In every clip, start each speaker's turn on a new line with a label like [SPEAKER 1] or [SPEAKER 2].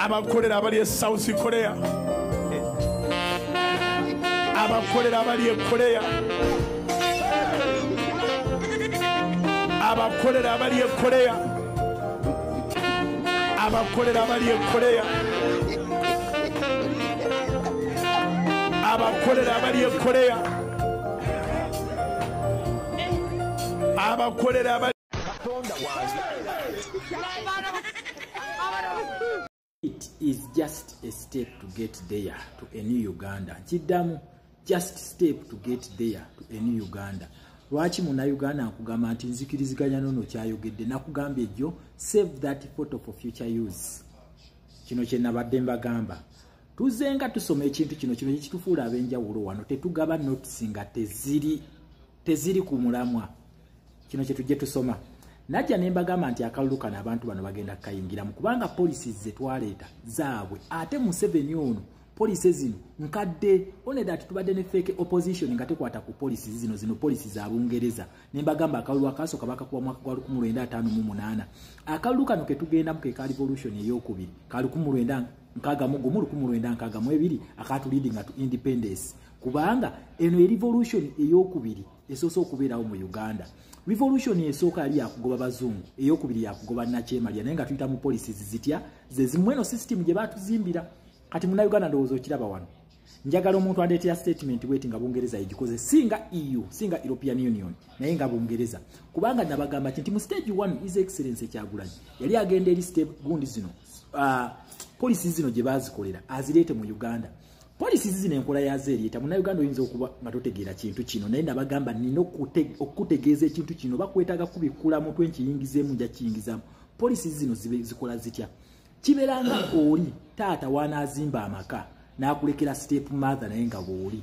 [SPEAKER 1] Abakolera abali e South Korea, abakolera abali e Korea, abakolera abali e Korea, abakolera abali e Korea, abakolera abali e Korea, abakolera abali.
[SPEAKER 2] It is just a step to get there to a new Uganda. Kiddamu, just step to get there to a new Uganda. Lwaki munnayuganda nkugamba nti nzikiriziganya n'ono kyayogedde? Nakugambye ejjo, save that photo for future use. Kino kye nabadde mbagamba. Tuzenga tusoma ekintu kino, kino kitufuula ab'enjawulo wano. Tetugaba notes nga teziri ku mulamwa. Kino kye tujje tusoma. Najja ne mbagamba nti akalulu kano abantu bano bagenda kukayingiramu kubanga policies ze twaleeta zaabwe. Ate Museveni ono policies zino nkadde, one that tubadde ne fake opposition nga tekwata ku policies zino, zino policies za Bungereza. Ne mbagamba akalulu akasooka bakakuba mwaka gwa 1958. Akalulu kano ke tugendamu ke ka revolution ey'okubiri ka 1961 1962 akatu leading to independence, kubanga eno e revolution ey'okubiri esoose okubeerawo mu Uganda. Revolution esooka yali yakugoba bazungu, ey'okubiri yakugoba nakyemalya, naye nga tuyita mu policies zitya ze zimu eno system gye baatuzimbira. Kati munnayuganda ndowooza okiraba wano. Njagala omuntu andeetera statement bweti nga Bungereza egikoze, singa EU, singa European Union, naye nga Bungereza. Kubanga nabagamba nti mu stage 1 His Excellency Kyagulanyi yali agenda eri step gundi zino, policies zino gye baazikolera azireete mu Uganda. Policies zino enkola yazo eryeta. Munnayuganda oyinza okuba nga totegeera kintu kino, naye nabagamba nina okutegeeza ekintu kino, bakwetaaga kubikkula mutwe nkiyingizeemu, nja kiyingizaamu. Policies zino zikola zitya? Kibeera nga oli taata w'anaazimba amaka n'akulekera step mother, naye nga bw'oli.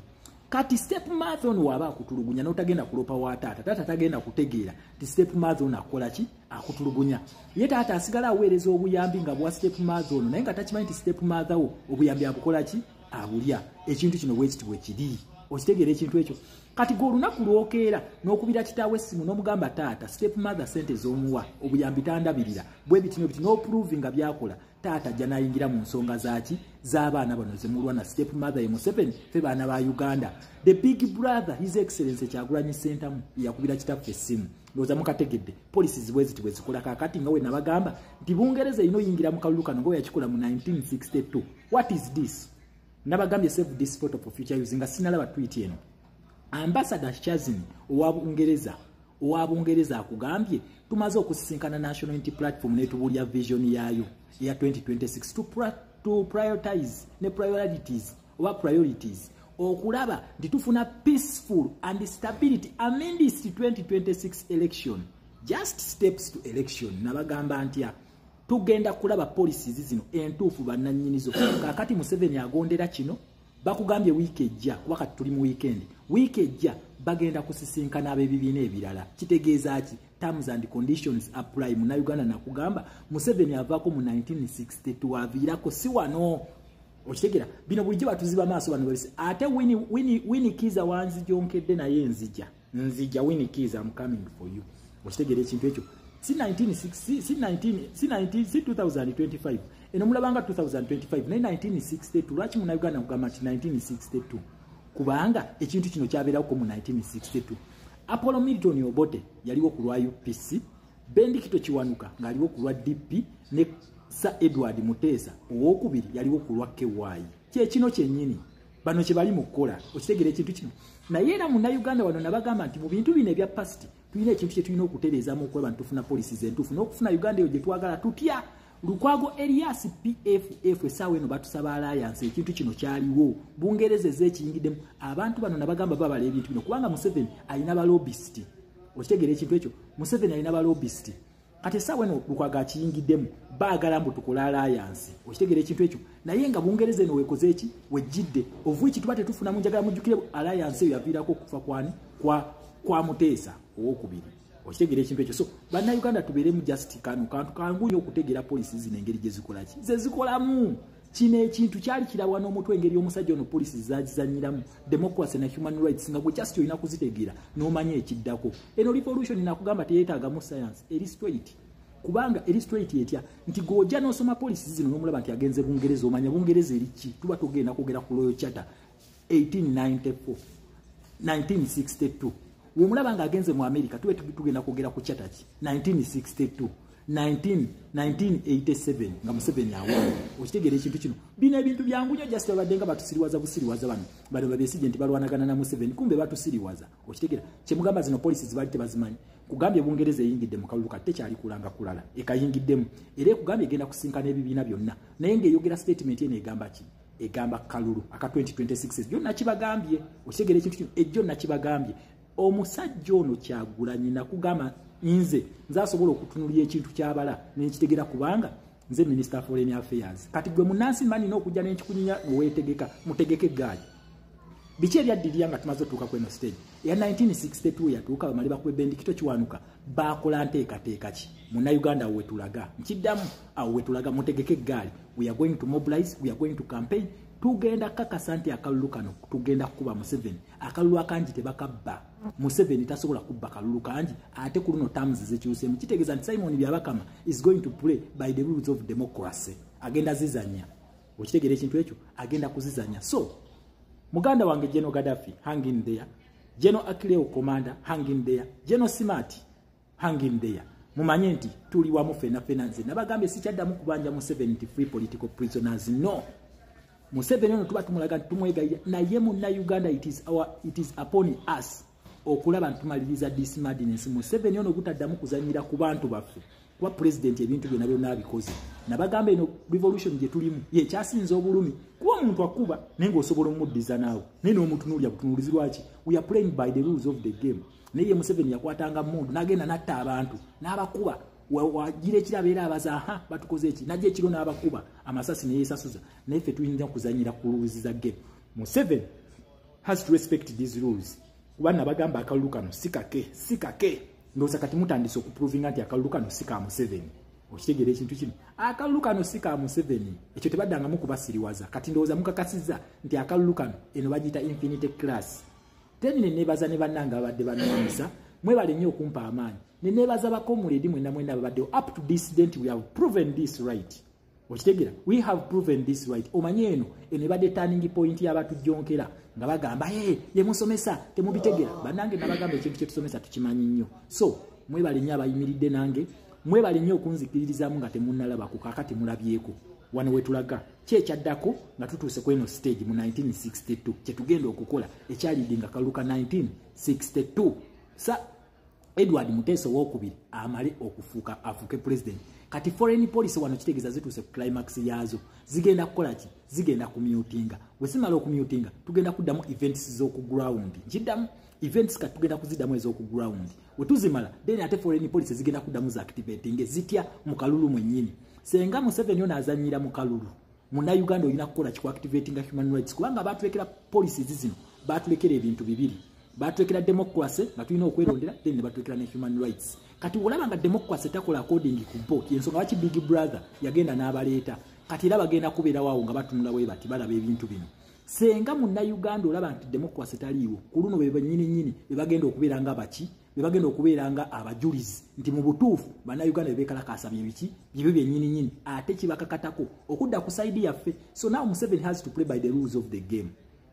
[SPEAKER 2] Kati step mother ono w'aba akutulugunya n'otagenda kulopa wa taata, taata tagenda kutegeera nti step mother ono akola ki? Akutulugunya. Ye taata asigala aweereza obuyambi nga bwa step mother ono, naye nga takimanyi nti step mother wo obuyambi abukola ki? Abulya. Ekintu kino bwe kiti bwe kiri. Okitegeera ekintu ekyo? Kati gwe olunaku lw'okeera n'okubira kitaawe essimu n'omugamba taata step mother sente z'omuwa obuyambi tandabirira bwe biti n'ebiti, n'oprovinga by'akola, taata ajja n'ayingira mu nsonga zaaki z'abaana bano zemulwa na step mother ye Museveni, ffe baana ba Uganda. The big brother His Excellency Kyagulanyi Ssentamu yakubira kitaffe essimu. Ndowooza mukategedde policies bwe ziti bwe zikola. Kaakati nga we nabagamba nti Bungereza erina oyingira mu kalulu kano nga bwe yakikola mu 1962. What is this? Nabagambye save this photo for future use nga sinalaba tweet eno. Ambassador Chazin owa Bungereza akugambye tumaze okusisinkana National Unity Platform netubuulya vision yaayo eya 2026 to prioritize ne priorities oba priorities okulaba nti tufuna peaceful and stability amidst 2026 election, just steps to election. Nabagamba ntya tugenda kulaba policies zino entuufu bannannyinizo. Kaakati Museveni agondera kino, bakugambye wiiki ejja, kuba kati tuli mu weekend, wiiki ejja bagenda kusisinkana ab'ebibiina ebirala. Kitegeeza ki? Terms and conditions apply. Munnayuganda nakugamba Museveni avaako mu 1962, aviirako si wano. Okitegeera? Bino bulijjo batuziba maaso bano babisi. Ate Winnie Kiiza wanzijonkedde, naye nzija Winnie Kiiza, I'm coming for you. Okitegeera ekintu ekyo? Si 1960, si 19, si 19, si 2025. Eno mulabanga 2025 naye 1962. Lwaki munnayuganda nkugamba nti 1962? Kubanga ekintu kino kyabeerako mu 1962. Apollo Milton Obote yaliwo ku lwa UPC, Bendikito Kiwanuka ng'aliwo ku lwa DP, ne Sir Edward Mutesa owokubiri yaliwo ku lwa KY. Kye kino kyennyini bano kye bali mu kukola. Okitegeera ekintu kino? Naye era munnayuganda wano nabagamba nti mu bintu bino ebya past tulina ekintu kye tulina okutereezaamu okulaba nti tufuna policies entuufu n'okufuna Uganda eyo gye twagala. Tutya? Lukwago Elias PFF essaawa eno batusaba alliance. Ekintu kino kyaliwo, Bungereza ez'ekiyingiddemu. Abantu bano nabagamba babala ebintu bino kubanga Museveni alina balobbyist. Okitegeera ekintu ekyo? Museveni alina balobbyist. Kati essaawa eno Lukwago akiyingiddemu, baagala mbu tukole alliance. Okitegeera ekintu ekyo? Naye nga Bungereza eno weekoze eki? Wejjidde, of which tuba tetufunamu. Njagala mujjukire alliance eyo yaviirako okufa kwani? Kwa Muteesa owokubiri. Okitegeera ekintu ekyo? So bannayuganda tubeeremu, just kano kantu kangu nnyo okutegeera policies zino engeri gye zikola ki, ze zikolamu. Kino ekintu kyali kirabwa n'omutwe engeri omusajja ono policies zagizanyiramu democracy na human rights, nga gwe just olina kuzitegeera n'omanya ekiddako. Eno revolution nakugamba teyeetaagamu science, eri straight. Kubanga eri straight etya nti gojja n'osoma policies zino n'omulaba nti agenze Bungereza, omanya Bungereza eri ki? Tuba tugenda kwogera ku Royal Charter 1894 1962. Womulaba nga agenze mu America, tube tugenda kwogera ku charter ki? 1962 1987 nga Museveni awo. Okitegeera ekintu kino? Bino ebintu byangu nnyo, just babadde nga batusiriwaza busiriwaza. Bano babesije nti balwanagana na Museveni, kumbe batusiriwaza. Okitegeera kyemugamba? Zino policies baali tebazimanyi. Kugambye Bungereza eyingidde mu kalulu kati, tekyali kulanga kulala, ekayingiddemu era ekugambye egenda kusinkana ebibiina byonna, naye ng'eyogera statement eno egamba ki? Egamba kalulu aka 2026. Ejjo nakibagambye. Okitegeera ekintu kino? Ejjo nakibagambye. Omusajja ono Kyagulanyi, nakugamba nze asobola okutunulira ekintu kyabala nenkitegeera, kubanga nze Minister Foreign Affairs. Kati gwe munansi mani n'okujja n'enkikunyinya weetegeka, mutegeke eggaali. Biki ebyaddirira nga tumaze otuuka ku eno stage eya 1962? Yatuuka bamale bakuba Bendikito Kiwanuka. Bakola nteekateeka ki? Munnayuganda, awo wetulaga. Nkiddamu, awo wetulaga. Mutegeke eggaali. We are going to mobilize, we are going to campaign. Tugenda kakasa nti akalulu kano tugenda kukuba Museveni. Akalulu akangi tebakabba. Museveni tasobola kubba kalulu kangi. Ate ku luno terms zekyusemu, kitegeeza nti Simon Byabakama is going to play by the rules of democracy. Agenda zizanya. Okitegeera ekintu ekyo? Agenda kuzizanya. So muganda wange General Gaddafi, hang in there. General Akileo Commander, hang in there. General Smart, hang in there. Mumanye nti tuli wamu fena fena. Nze nabagambye, sikyaddamu kubanja Museveni nti free political prisoners. No, Museveni ono tuba tumulaga nti tumwegayira, naye munnayuganda, it is upon us okulaba ntumaliriza this madness. Museveni ono gutaddamu kuzanyira ku bantu baffe, kuba president ebintu byonna byonna abikoze. Nabagamba eno revolution gye tulimu yekyasinza obulumi, kuba omuntu akuba naye ng'osobola omuddiza naawe, naye n'omutunuulya butunuulizi. Lwaki? We are playing by the rules of the game. Naye ye Museveni yakwatanga mundu n'agenda n'atta abantu n'abakuba. Wagira ekiro abeera abaza, aha, batukoze eki? Najja ekiro n'abakuba amasasi neyesasuza. Naye ffe tuyinza kuzanyira ku rules za game. Museveni has to respect these rules, kuba nabagamba akalulu kano si kake, si kake. Ndowooza kati mutandise okuprovinga nti akalulu kano si ka Museveni. Okitegeera ekintu kino? Akalulu kano si ka Museveni. Ekyo tebaddangamu kubasiriwaza. Kati ndowooza mukakasizza nti akalulu kano eno bagiyita infinity class. Then neneebaza ne bannange ababadde banwanyisa. Mwebale nnyo okumpa amaanyi. Neneebaza bacomrade mwenna mwenna babaddewo up to this date. We have proven this right. Okitegeera? We have proven this right. Omanye eno ebadde turning point y'abatujjonkera nga bagamba, "Hey, ye musomesa temubitegera." Bannange, nabagamba ekintu kyetusomesa tukimanyi nnyo. So mwebale nnyo abayimiridde nange, mwebale nnyo okunzikiririzaamu nga temunnalabako. Kaakati mulabyeko wano wetulaga. Ki ekyaddako nga tutuuse ku eno stage mu 1962? Kyetugenda okukola ekyalidinga kaluka 1962, Sir Edward Muteesa owokubiri amale okufuuka, afuuke president. Kati foreign policy wano kitegeeza zituuse ku climax yaazo. Zigenda kukola ki? Zigenda kumutinga. Wezimala okumutinga, tugenda kuddamu events z'oku ground. Nkiddamu, events kati tugenda kuziddamu ez'oku ground. Wetuzimala, then ate foreign policy zigenda kuddamu za activating zitya mu kalulu mwennyini. Senga Museveni ono azannyira mu kalulu, munnayuganda olina kukola ki? Kuactivatinga human rights, kubanga batulekera policies zino, batulekera ebintu bibiri. Batulekera democracy nga tulina okwerondera, then ne batulekera ne human rights. Kati olaba nga democracy takola according ku bo, yensonga lwaki Big Brother yagenda n'abaleeta. Kati era bagenda kubeerawo nga batunula bwe bati, balaba ebintu bino. Senga munnayuganda olaba nti democracy taliiwo, ku luno be bannyini nnyini be bagenda okubeera nga baki, be bagenda okubeera nga abajulizi nti mu butuufu bannayuganda bebekalakaasa byebiki, byebyo byennyini nnyini, ate kibakakatako okudda ku side yaffe. So now Museveni has to play by the rules of the game.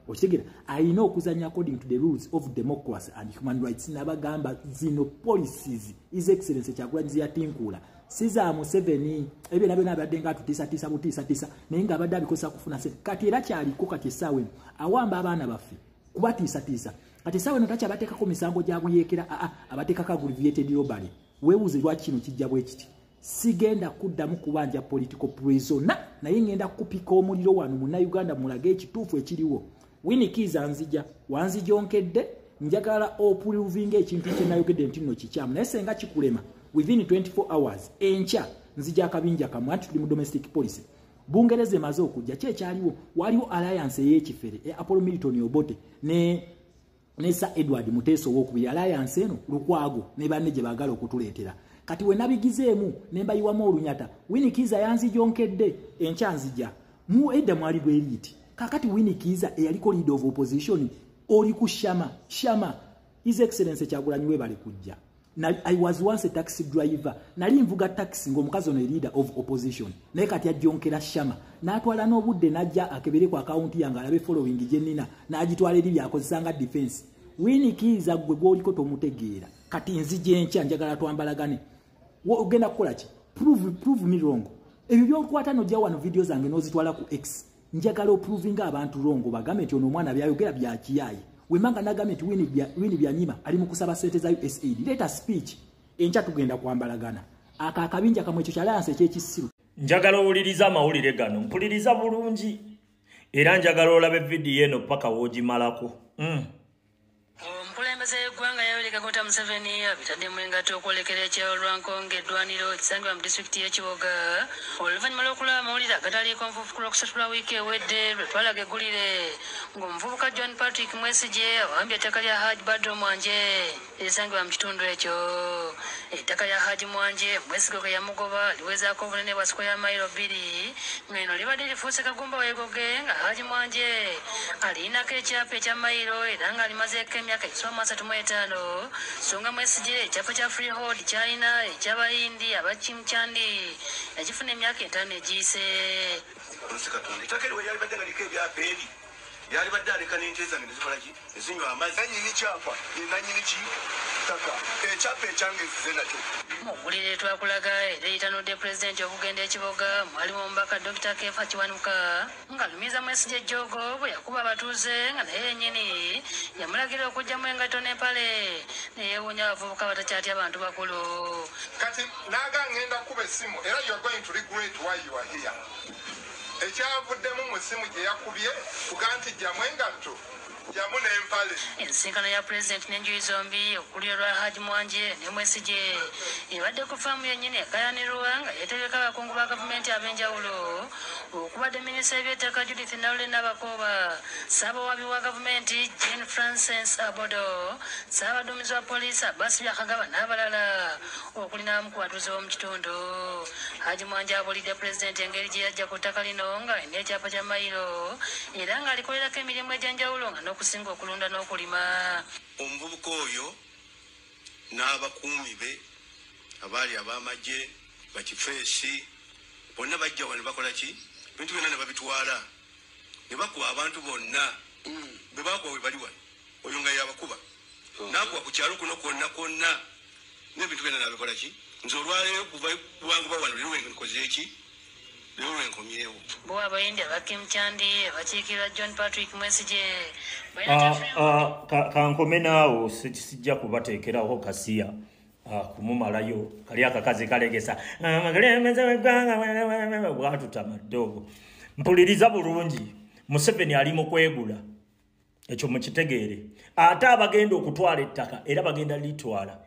[SPEAKER 2] Okitegeera? Alina okuzanya according to the rules of democracy and human rights. Nabagamba zino policies His Excellence Kyagulanyi yatinkuula si za Museveni. Ebyo nabyo nabadde nga atutiisatiisa butiisatiisa, naye ng'abadde abikozesa kufuna sente. Kati era kyaliko. Kati essaawa eno awamba abaana baffe kubatiisatiisa. Kati essaawa eno takyabateekako misango gya buyeekera, aa, abateekako aggravated robbery. Weebuuze lwaki kino kijja bwe kiti. Sigenda kuddamu kubanja political prisoner, naye ngenda kupika omuliro wano munnayuganda mulage ekituufu ekiriwo. Winikiza nzija wanzijonkedde, njagala oprovinga ekintu kye nayogedde nti nno kikyamu. Naye senga kikulema, within 24 hours enkya nzija akabinja kamwe, anti tuli mu domestic policy. Bungereza emaze okujja. Ki ekyaliwo? Waliwo alliance ey'ekifere e Apollo Milton Obote ne Sir Edward Muteesa owokubiri. Alliance eno Lukwago ne banne gye baagala okutuleetera. Kati we nabigizeemu ne mbayiwamu olunyata. Winikiza yanzijonkedde, enkya nzija mu edda mwali bweriiti. Kakati Winikiza eyaliko leader of opposition oli ku shama shama. His Excellence Kyagulanyi, webale kujja. I was once a taxi driver. Nali nvuga taxi ng'omukazi ono leader of opposition. Naye kati ajjonkera Shama. N'atwala n'obudde n'ajja akebere ku akawunti yange alabe following gye nnina, n'agitwala eri by'akozesa nga defense. Winnie Kiiza gwe gw'oliko tomutegeera. Kati nzija enkya njagala twambalagane. Ogenda kukola ki? Prove me wrong. Ebyo by'okwata n'ojja wano video zange n'ozitwala ku X. Njagala oprovinga abantu wrong bagambe nti ono omwana byayogera bya kiyaaye. Wemanga nagambye nti Winnie Byanyima ali mu kusaba ssente za USAID. Leeta speech. Enkya tugenda kwambalagana. Aka akabinja kamwe ekyo ky'alliance eky'ekisiru.
[SPEAKER 3] Njagala owuliriza amawulire gano. Mpuliriza bulungi. Era njagala olabe vidiyo eno paka w'ogimalako.
[SPEAKER 4] Omukulembeze w'eggwanga Yoweri Kaguta Museveni abitaddemu engatto okwolekera ekyalo Lwankonge eddwaniro ekisangibwa mu disitulikiti y'e Kiboga oluvannyuma lw'okulaba amawulire agataliiko nfuufu ku Lwokusatu lwa wiiki ewedde lwe twalaga eggulire ng'omuvubuka John Patrick Mwesigye awambye ettaka lya Haji Badru Mwanje erisangibwa mu kitundu ekyo. Ettaka lya Haji Mwanje Mwesigye ge yamugoba liwezaako obunene bwa square mayiro 2 ng'eno libadde lifuuse kagumba weegoge nga Haji Mwanje alinako ekyapa ekya mayiro era ng'alimazeeko emyaka egisoma 35 songa Mwesigye ekyapa kya freehold kyalina eky'Abayindi abakimkyandi yakifuna emyaka 5 egiyise.
[SPEAKER 5] Ettaka eryo lyalibadde nga liko ebyapa eri lyalibadde aleka n'ente zange ne zikola ki? Ne zinywa amazzi.
[SPEAKER 6] Nannyini kyapa ye nannyini ki ttaka ekyapa ekyange nzize nakyo.
[SPEAKER 4] Mu ggulire twakulaga era eyitanudde pulezidenti okugenda e Kiboga mwalimu omubaka Dr. Kefa Kiwanuka ng'alumiza Mwesigye ejjoogo bwe yakuba abatuuze nga naye yennyini yamulagira okuggyamu engatto n'empale ne yeewuunya abavubuka batakyatya abantu bakulu.
[SPEAKER 6] Kati naaga ngenda kuba essimu era you are going to regret why you are here. Ekyavuddemu mu ssimu gye yakubye kuga nti ggyamu engatto ggyamu n'empale.
[SPEAKER 4] Ensisinkano ya pulezidenti n'enjuyi zombi okuli olwa Haji Mwanje ne Mwesigye ebadde ku faamu yennyini ekayanirwa nga yeetegeka abakungu ba gavumenti ab'enjawulo okubadde minisita w'ebyettaka Judith Nalule Nabakooba, ssaabawabi wa gavumenti Jane Frances Abodo, ssaabaduumizi wa poliisi Abbas Byakagaba n'abalala okuli n'abamu ku batuuze b'omu kitundu. Haji Mwanje abuulidde pulezidenti engeri gye yajja ku ttaka lino nga alina ekyapa kya mayiro era ng'alikolerako emirimu egy'enjawulo nga n'okusinga okulunda n'okulima.
[SPEAKER 5] Omuvubuka oyo n'abakuumi be abaali ab'amagye bakifeesi bonna bajja wano bakola ki? Ebintu byonna ne babitwala ne bakuba abantu bonna be bakuba we bali wano oyo nga yabakuba n'akuba ku kyalo kuno kwonna kwonna n'ebintu byonna n'abikola ki? Nze olwaleero kuva bwanguba wano leero nkoze ki?
[SPEAKER 4] Bo Abayindi abakimkyandi abakiikirira John Patrick Mwesigye
[SPEAKER 3] kankome naawo sijja kubateekerawo kasiya kumumalayo kali akakazi kalegesa bwatutamadde ogwo. Mpuliriza bulungi, Museveni ali mu kwegula, ekyo mukitegeere. Ate abagenda okutwala ettaka era bagenda litwala,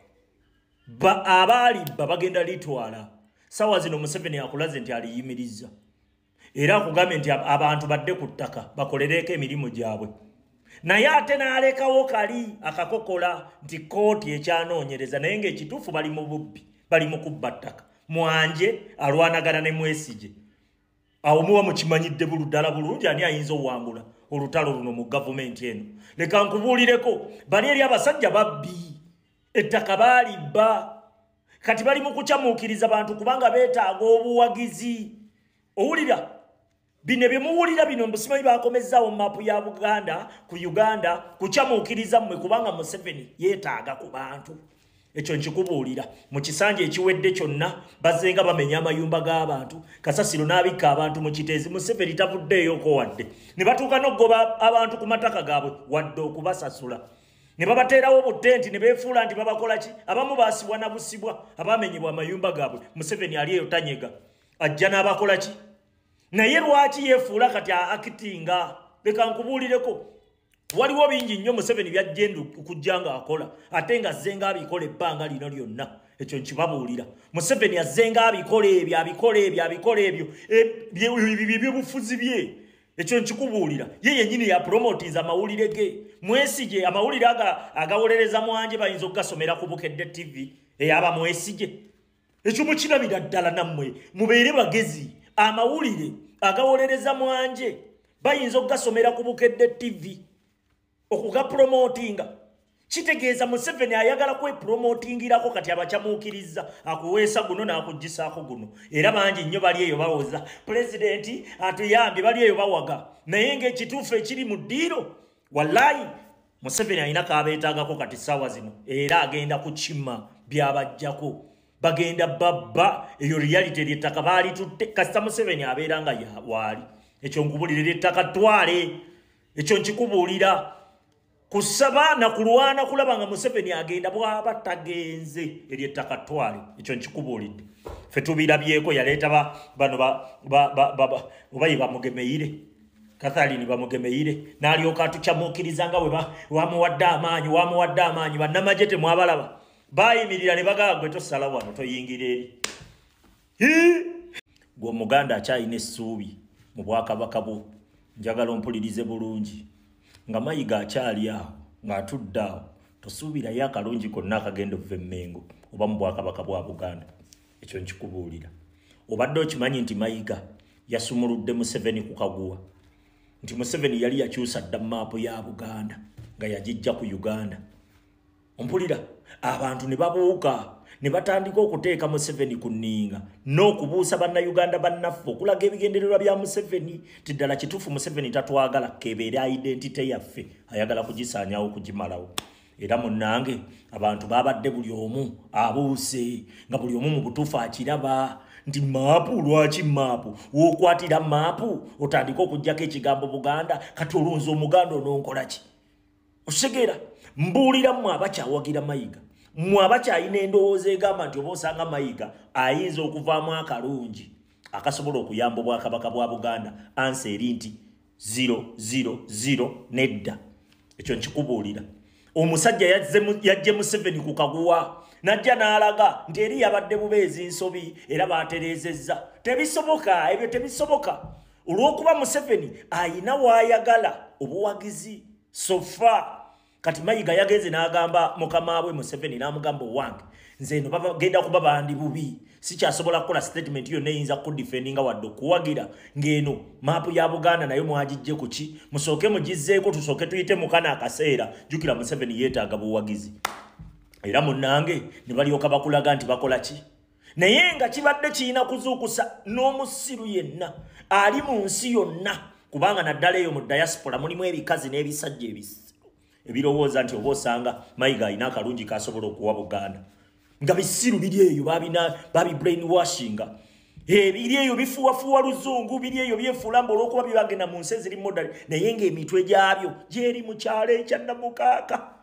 [SPEAKER 3] abaalibba bagenda litwala. Sawa zino Museveni akulaze nti aliyimiriza era akugambye nti abantu badde ku ttaka bakolereko emirimu gyabwe, naye ate n'alekawo kali akakokola nti kkooti ekyanoonyereza, naye ng'ekituufu bali mu bubbi, bali mu kubba ttaka. Mwanje alwanagana ne Mwesigye. Awo muba mukimanyidde ddala bulungi ani ayinza owangula olutalo luno mu gavumenti eno. Leka nkubuulireko, bali eri abasajja babbi, ettaka baalibba. Kati bali mu kukyamuukiriza bantu kubanga beetaaga obuwagizi. Owulira bino bye muwulira bino mbusimanyi bakomezzaawo maapu ya Buganda ku Uganda kukyamuukiriza mmwe kubanga Museveni yeetaaga ku bantu. Ekyo nkikubuulira. Mu kisanja ekiwedde kyonna bazzenga bamenya amayumba g'abantu, kasasiro n'abikka abantu mu Kiteezi. Museveni tavuddeeyoko wadde ne batuuka n'okugoba abantu ku mataka gaabwe wadde okubasasula. Ne babateerawo obutenti ne beefuula nti babakola ki? Abamu baasibwa na busibwa, abamenyebwa amayumba gaabwe. Museveni ali eyo tanyega, ajja n'abakola ki? Naye lwaki yeefuula kati akitinga? Leka nkubuulireko, waliwo bingi nnyo Museveni by'agenda okujja ng'akola ate ng'azze ng'abikola ebbanga lino lyonna. Ekyo nkibabuulira. Museveni azze ng'abikola ebyo, abikola ebyo, abikola ebyo ebyobufuzi bye. Ekyo nkikubuulira. Ye yennyini yapromotinza amawulire ge. Mwesigye amawulire agawolereza Mwanje bayinza okugasomera ku Bukedde TV eyaba Mwesigye. Ekyo mukirabira ddala nammwe mubeere bagezi. Amawulire agawolereza Mwanje bayinza okugasomera ku Bukedde TV okugapromotinga. Kitegeeza Museveni ayagala kwepromotingirako kati abakyamuukiriza akuweesa guno n'akugisaako guno. Era bangi nnyo bali eyo bawoza pulezidenti atuyambye, bali eyo bawaga, naye ng'ekituufu ekiri mu ddiiro wallayi Museveni alina k'abeetaagako kati ssaawa zino, era agenda kukima byabajjako, bagenda babba. Eyo reality, eryettaka baalitutte kasita Museveni abeera nga waali. Ekyo nkubulira, eryettaka twale, ekyo nkikubuulira. Kusaba na kulwana kulaba nga Museveni agenda, bw'aba tagenze eryettaka twale, ekyo nkikubuulidde. Ffe tubirabyeko, yaleeta bano oba ye bamugemeyire Kathalini bamugemeyire, n'alyoka atukyamuukiriza nga bwe wamuwadde amaanyi, wamuwadde amaanyi. Bannamagye temwabalaba bayimirira ne bagamba gwe tosala wano, toyingira eri. Gwe Omuganda akyalina essuubi mu bwakabaka bwo, njagala ompulirize bulungi. Nga Mayiga akyali awo ng'atudde awo, tosuubirayo akalungi konna akagenda okuva e Mmengo oba mu bwakabaka bwa Buganda. Ekyo nkikubuulira. Obadde okimanyi nti Mayiga yasumuludde Museveni ku kaguwa, nti Museveni yali yakyusa dda maapu ya Buganda nga yagijja ku Uganda. Ompulira, abantu ne babuuka ne batandika okuteeka Museveni ku nninga n'okubuusa bannayuganda bannaffe okulaga ebigendererwa bya Museveni ti ddala kituufu Museveni tatwagala, kebeere identity yaffe ayagala kugisaanyaawo, kugimalawo. Era munnange abantu babadde buli omu abuuse nga buli omu mu butuufu akiraba nti maapu, lwaki maapu w'okwatira maapu otandika okuggyako ekigambo Buganda, kati olunzi Omuganda ononkola ki? Osegeera, mbuulira mmwe abakyawagira Mayiga, mmwe abakyalina endowooza egamba nti oba osanga Mayiga ayinza okuvaamu akalungi akasobola okuyamba obwakabaka bwa Buganda, ansa eri nti 0 0 0 nedda. Ekyo nkikubuulira. Omusajja yajje Museveni ku kaguwa najja n'alaga nti eri yabadde bubeezi nsobi era baatereezezza. Tebisoboka, ebyo tebisoboka. Olw'okuba Museveni ayina waayagala obuwagizi sofa. Kati Mayiga yagenze n'agamba mukama we Museveni, n'amugamba owange nze eno bagenda kuba bandi bubi, sikyasobola kukola statement yonna eyinza kudifendinga wadde okuwagira ng'eno maapu ya Buganda nayo mwagijje ku ki, musooke mugizzeeko tusooke tuyite mukana akaseera. Jjukira Museveni yeetaaga buwagizi. Era munnange ne balyoka bakulaga nti bakola ki, naye nga kibadde kirina kuzuukusa n'omusiru yenna ali mu nsi yonna, kubanga naddala eyo mu diaspora mulimu ebikazi n'ebisajja ebisiru ebirowooza nti oba osanga Mayiga alina akalungi k'asobola okuwa Buganda, nga bisiru biri eyo babi brainwashinga, biri eyo bifuwafuwa luzungu, biri eyo byefuula mbu olw'okuba byebagenda mu nsi eziri modern, naye ng'emitwe gyabyo gyeri mu kyalo ekya Namukaaka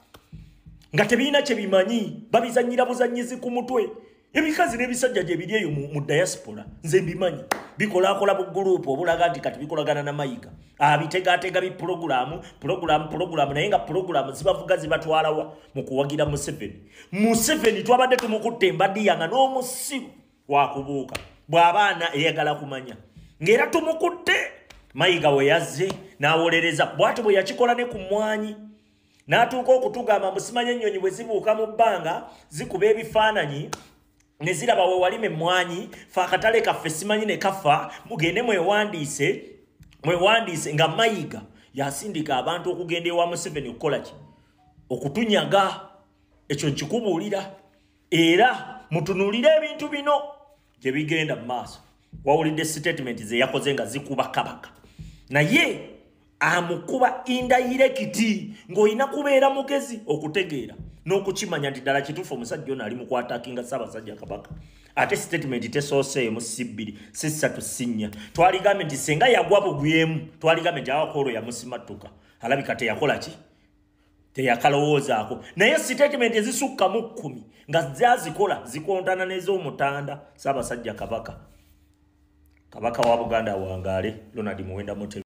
[SPEAKER 3] nga tebirina kye bimanyi, babizannyira buzannyizi ku mutwe. Ebikazi n'ebisajja gye biri eyo mu diaspora nze mbimanyi, bikolaakola bugurupu obulaga nti kati bikolagana na Mayiga, abitegaatega bipulogulaamu pulogulaamu, naye nga pulogulaamu zibavuga zibatwalawa mu kuwagira Museveni. Museveni twabadde tumukutte embadiya nga n'omusiru wakubuuka bw'abaana eyagala kumanya, ng'era tumukutte. Mayiga we yazze n'awolereza, bw'atyo bwe yakikola ne ku mmwanyi n'atuuka okutugamba mbu simanya ennyonyi bwe zibuuka mu bbanga zikuba ebifaananyi ne ziraba we walima emmwanyi, fe akatale kaffe simanyi ne kafa, mugende mwewandiise, mwewandiise. Nga Mayiga yasindika abantu okugenda ewa Museveni okukola ki? Okutunyaga. Ekyo nkikubuulira. Era mutunuulire ebintu bino gye bigenda mu maaso. Wawulidde statement ze yakoze nga zikuba Kabaka, naye amukuba indirect, ng'olina kubeera mugezi okutegeera n'okukimanya nti ddala kituufu omusajja ono ali mu kwatakinga Ssaabasajja Kabaka. Ate statement tesooseemu, si bbiri, si ssatu, si nnya. Twaligambye nti senga yagwa bugwemu, twaligambye nti awakoolwo yamusimattuka, alabika teyakola ki, teyakalowoozaako. Naye statement ezisukka mu 10 nga zazikola zikontana n'ez'omutanda Ssaabasajja Kabaka. Kabaka wa Buganda awangaale. Ronald Muwenda Mutebi.